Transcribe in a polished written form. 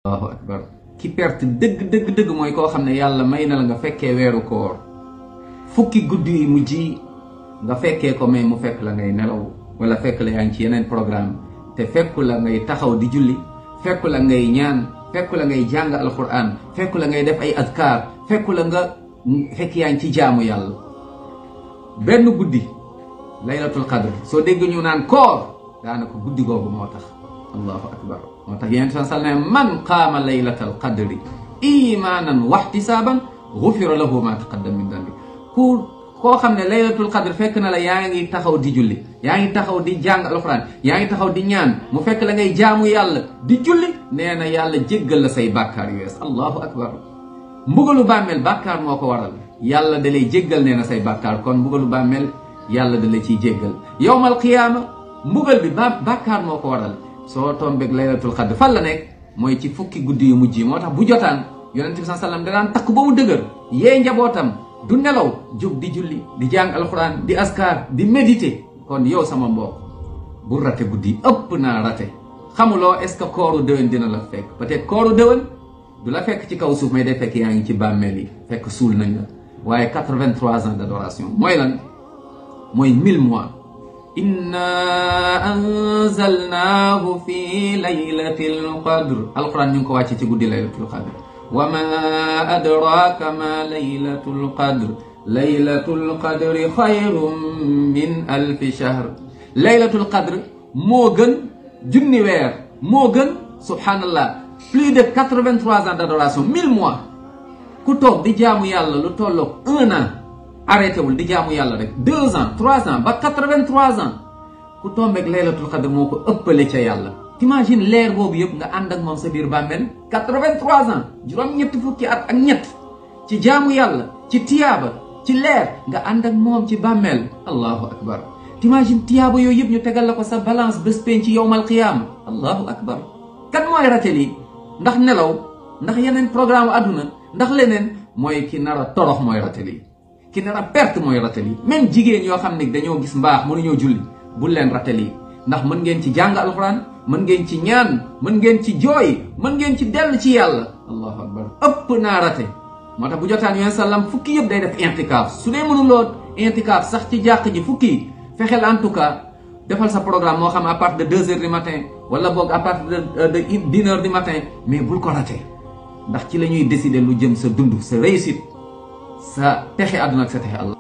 allahu akbar ki perte dëgg mooy koo xam ne yàlla may na la nga fekkee weeru koor fukki guddi yu mujj nga fekkee ko mais mu fekk la ngay nelaw wala fekk la yaa ngi ci yeneen programme te fekku la ngay taxaw di julli fekku la ngay ñaan fekku la ngay jàng alquran fekku la ngay def ay adkaar fekku la nga fekk yaa ngi ci jaamu yàlla benn guddi laylatul qadr soo dégg ñu naan koor daanaka guddi googu moo tax allahu akbar moo tax yonent bi sallallahu alayhi wa sallam man qaama laylatal qadri imanan waxtisaaban gufira lahu ma taqaddam min dambi koo xam ne laylatul qadr fekk na la yaa ngi taxaw di julli yaa ngi taxaw di jàng alquran yaa ngi taxaw di ñaan mu fekk la ngay jaamu yàlla di julli nee na yàlla jéggal la say bàkkaar yu wees allahu akbar mbugalu bàmmeel bàkkaar moo ko waral yàlla da lay jéggal nee na say bàkkaar kon mbugalu bàmmeel yàlla da la ciy jéggal yowmal qiyaama mbugal bi bàkkaar moo ko waral soo tombeeg laylatul qadr fan la nekk mooy ci fukki guddi yu mujj yi moo tax bu jotaan yonent bi sallallahu alayhi wasallam da daan takk ba mu dëgër yee njabootam du nelaw jóg di julli di jàng alxuraan di askar di méditer kon yow sama mbokk bu rate guddi ëpp naa rate xamuloo est-ce que kooru déwén dina la fekk peut-être kooru déwén du la fekk ci kaw suuf mais day fekk yaa ngi ci bàmmeel yi fekk suul nañ la waaye 83 ans d'adoration mooy lan mooy 1000 mois inna anzalnaahu fi laylatil qadr alquran ñu ngi ko wàcce ci guddi laylatul qadr wa ma adraka ma laylatul qadr laylatul qadri xayrun min alfi shahr laylatul qadr moo gën junni weer moo gën subhanallah plus de 83 ans d'adoration 1000 mois ku toog di jaamu yàlla lu tolloog 1 an arrêté wul di jaamu yàlla rek 2 ans 3 ans ba 83 ans ku tombeeg laylatul qadr moo ko ëppale ca yàlla t'imagine leer boobu yëpp nga ànd ak moom sa biir bàmmeel 83 ans juróom-ñetti fukki at ak ñett ci jaamu yàlla ci tiyaaba ci leer nga ànd ak moom ci bàmmeel allahu akbar t'imagine tiyaaba yooyu yëpp ñu tegal la ko sa balance bés penc ci yowmal qiyaama allahu akbar kan mooy rate lii ndax nelaw ndax yeneen programme àdduna ndax leneen mooy ki nar a torox mooy rate lii ki nar a perte mooy rate lii même jigéen yoo xam ne dañoo gis mbaax mënuñoo julli bul leen rate lii ndax mën ngeen ci jàng alxuraan mën ngeen ci ñaan mën ngeen ci jooy mën ngeen ci dell ci yàlla allahu akbar ëpp naa rate moo tax bu jotaan yoon sallam fukki yëpp day def intikaaf su dee mënuloo intikaaf sax ci jàq ji fukki fexeel en tout cas defal sa programme moo xam à partir de 2 heures du matin wala boog à partir de 1 heure du matin mais bul ko rate ndax ci la ñuy décider lu jëm sa dund sa réussite sa texe àdduna ak sa texe Allah